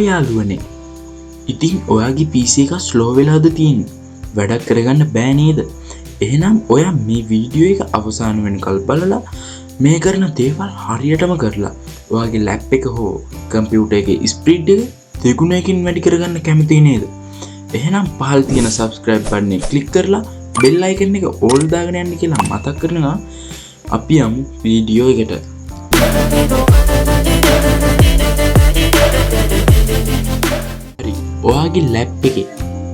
යාළුවනේ, ඉතින් ඔයාගේ PC එක ස්ලෝ වෙලාද තියෙන්නේ? වැඩක් කරගන්න බෑ නේද? එහෙනම් ඔයා මේ වීඩියෝ එක අවසාන වෙනකල් බලලා මේ කරන දේවල් හරියටම කරලා ඔයාගේ ලැප් එක හෝ කම්පියුටර් එකේ ස්පීඩ් එක දෙගුණයකින් වැඩි කරගන්න කැමති නේද? එහෙනම් පහළ තියෙන subscribe button එක ක්ලික් කරලා බෙල් අයිකන් එක ඕල් දාගෙන යන්න කියලා මතක් කරනවා. අපි යමු වීඩියෝ එකට. හරි, ඔයාගේ ලැප් එකේ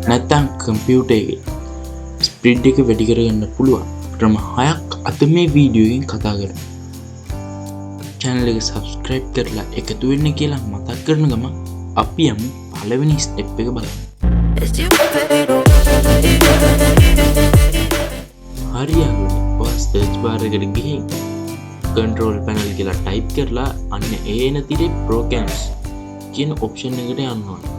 නැත්නම් කම්පියුටර් එකේ ස්පීඩ් එක වැඩි කරගන්න පුළුවන් ක්‍රම 6ක් අද මේ වීඩියෝ එකෙන් කතා කරමු. චැනල් එක සබ්ස්ක්‍රයිබ් කරලා එකතු වෙන්න කියලා මතක් කරන ගමන් අපි යමු පළවෙනි ස්ටෙප් එක බලන්න. හරි යාළුවනේ, ඔයා සර්ච් බාර් එකට ගිහින් කන්ට්‍රෝල් පැනල් කියලා ටයිප් කරලා අන්න ඒ එන තිරේ ප්‍රෝග්‍රෑම්ස් කියන ඔප්ෂන් එකට යන්න ඕනේ.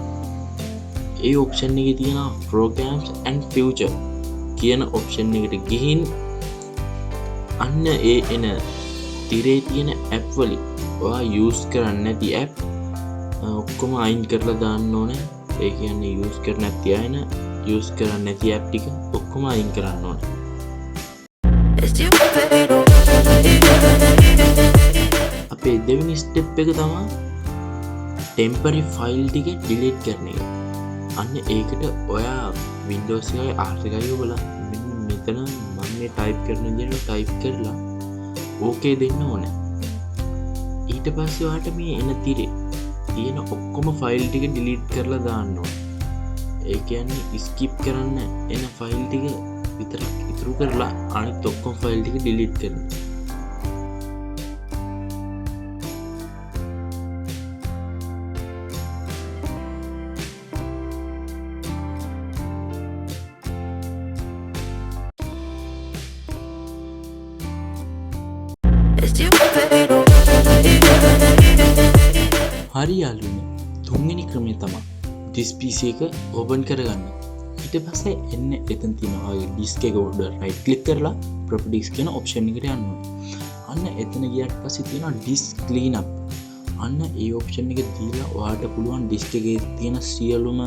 ඒ ඔප්ෂන් එකේ තියෙනවා ප්‍රෝග්‍රෑම්ස් ඇන්ඩ් ෆියුචර් කියන ඔප්ෂන් එකට ගිහින් අන්න ඒ එන තිරේ තියෙන ඇප් වලින් ඔයා යූස් කරන්නේ නැති ඇප් ඔක්කොම අයින් කරලා දාන්න ඕනේ. ඒ කියන්නේ යූස් කරන්නේ නැති අයන යූස් කරන්නේ නැති ඇප් ටික ඔක්කොම අයින් කරන්න ඕනේ. අපේ දෙවෙනි ස්ටෙප් එක තමයි ටෙම්පරරි ෆයිල් ටික ඩිලීට් කරන එක. අන්න ඒකට ඔයා Windows එකයි R එකයි ඔබලා මෙන්න මෙතන මම මේ ටයිප් කරන විදිහට ටයිප් කරලා ඕකේ දෙන්න ඕනේ. ඊට පස්සේ ඔයාට මේ එන තිරේ තියෙන ඔක්කොම ෆයිල් ටික ඩිලීට් කරලා දාන්න ඕනේ. ඒ කියන්නේ ස්කිප් කරන්න එන ෆයිල් ටික විතරක් ඉතුරු කරලා අනිත් ඔක්කොම ෆයිල් ටික ඩිලීට් කරන්න. හරි යාළුවනේ, තුන්වෙනි ක්‍රමය තමයි this PC එක ඕපන් කරගන්න. ඊට පස්සේ එන්න එතන තියෙන ඔයාගේ ඩිස්ක් එක උඩ රයිට් ක්ලික් කරලා ප්‍රොපර්ටිස් කියන ඔප්ෂන් එකට යන්න ඕනේ. අන්න එතන ගියාට පස්සේ තියෙනවා ඩිස්ක් ක්ලීන් අප්. අන්න ඒ ඔප්ෂන් එක දීලා ඔයාට පුළුවන් ඩිස්ක් එකේ තියෙන සියලුම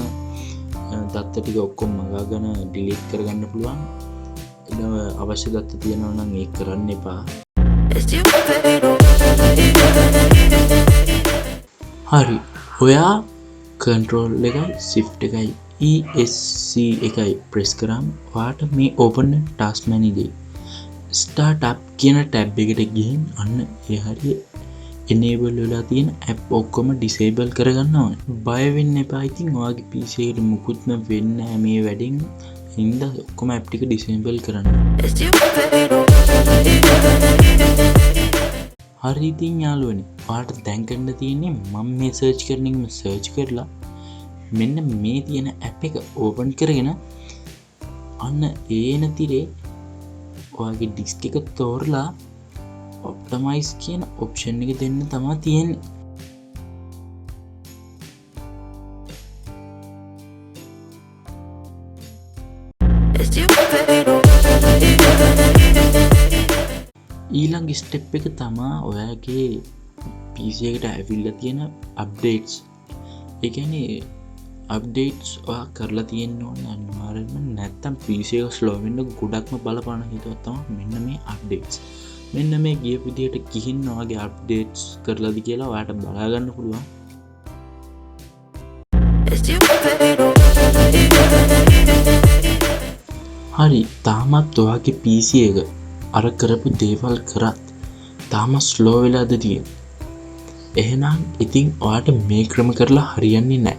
දත්ත ටික ඔක්කොම මගාගෙන ඩිලීට් කරගන්න පුළුවන්. ඊළඟ අවශ්‍ය දත්ත තියෙනවා නම් ඒක කරන්න එපා. හරි, ඔයා කන්ට්‍රෝල් එකයි ෂිෆ්ට් එකයි ESC එකයි ප්‍රෙස් කරාම ඔයාට මේ open task manager start up කියන ටැබ් එකට ගිහින් අන්න ඒ හරිය එනේබල් වෙලා තියෙන ඇප් ඔක්කොම ඩිසේබල් කරගන්න ඕනේ. බය වෙන්න එපා. ඉතින් ඔයාගේ PC එකට මුකුත්ම වෙන්නේ නැහැ මේ වැඩෙන්. හින්දා ඔක්කොම ඇප් ටික ඩිසේබල් කරන්න. හරි ඉතින් යාළුවනේ, ඔයාලට දැන් කරන්න තියෙන්නේ මම මේ සර්ච් කරන එකම සර්ච් කරලා මෙන්න මේ තියෙන ඇප් එක ඕපන් කරගෙන අන්න ඒන තිරේ ඔයාගේ ඩිස්ක් එක තෝරලා ඔප්ටිමයිස් කියන ඔප්ෂන් එක දෙන්න තමා තියෙන්නේ. ඊළඟ ස්ටෙප් එක තමා ඔයාගේ PC එකට ඇවිල්ලා තියෙන අප්ඩේට්ස්. ඒ කියන්නේ අප්ඩේට්ස් ඔයා කරලා තියෙන්න ඕනේ අනිවාර්යයෙන්ම, නැත්තම් PC එක ස්ලෝ වෙන්න ගොඩක්ම බලපාන හේතුවක් තමා මෙන්න මේ අප්ඩේට්ස්. මෙන්න මේ ගිය විදිහට ගිහින් ඔයාගේ අප්ඩේට්ස් කරලාද කියලා ඔයාට බලා ගන්න පුළුවන්. හරි, තාමත් ඔයාගේ PC එක අර කරපු දේවල් කරත් තාම ස්ලෝ වෙලාද තියෙන්නේ? එහෙනම් ඉතින් ඔයාට මේ ක්‍රම කරලා හරියන්නේ නැහැ.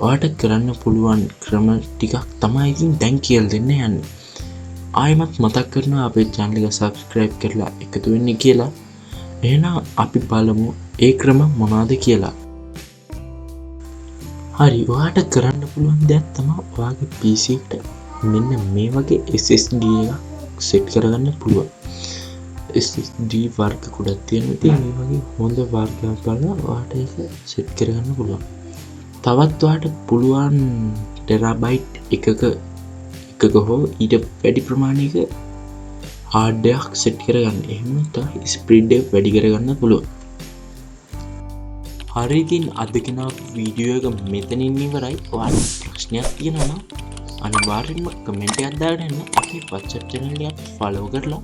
ඔයාට කරන්න පුළුවන් ක්‍රම ටිකක් තමයි ඉතින් දැන් කියලා දෙන්න යන්නේ. ආයෙමත් මතක් කරනවා අපේ channel එක subscribe කරලා එකතු වෙන්න කියලා. එහෙනම් අපි බලමු ඒ ක්‍රම මොනවද කියලා. හරි, ඔයාට කරන්න පුළුවන් දෙයක් තමයි ඔයාගේ PC එකට මෙන්න මේ වගේ SSD එකක් සෙට් කරගන්න පුළුවන්. SSD වර්ග ගොඩක් තියෙනවා. ඉතින් මේ වගේ හොඳ වර්ගයක් බලලා ඔයාට ඒක සෙට් කරගන්න පුළුවන්. තවත් ඔයාට පුළුවන් ටෙරාබයිට් එකක හෝ ඊට වැඩි ප්‍රමාණයක හાર્ඩ් එකක් සෙට් කරගන්න. එහෙම නැත්නම් ස්පීඩ් එක වැඩි කරගන්න පුළුවන්. හරි, ඉතින් අද ගෙනාපු වීඩියෝ එක මෙතනින් ඉවරයි. ඔයාලට ප්‍රශ්නයක් තියෙනවා නම් අනිවාර්යෙන්ම කමෙන්ට් එකක් දාගෙන යන්න. අපේ WhatsApp channel එකත් ෆලෝ කරලා,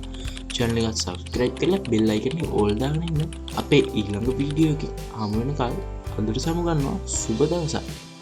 channel එකත් subscribe කරලා, බෙල් අයිකන් එක ඕල් දාගෙන ඉන්න. අපේ ඊළඟ වීඩියෝ එකකින් හමු වෙනකල් අදට සමු ගන්නවා. සුබ දවසක්.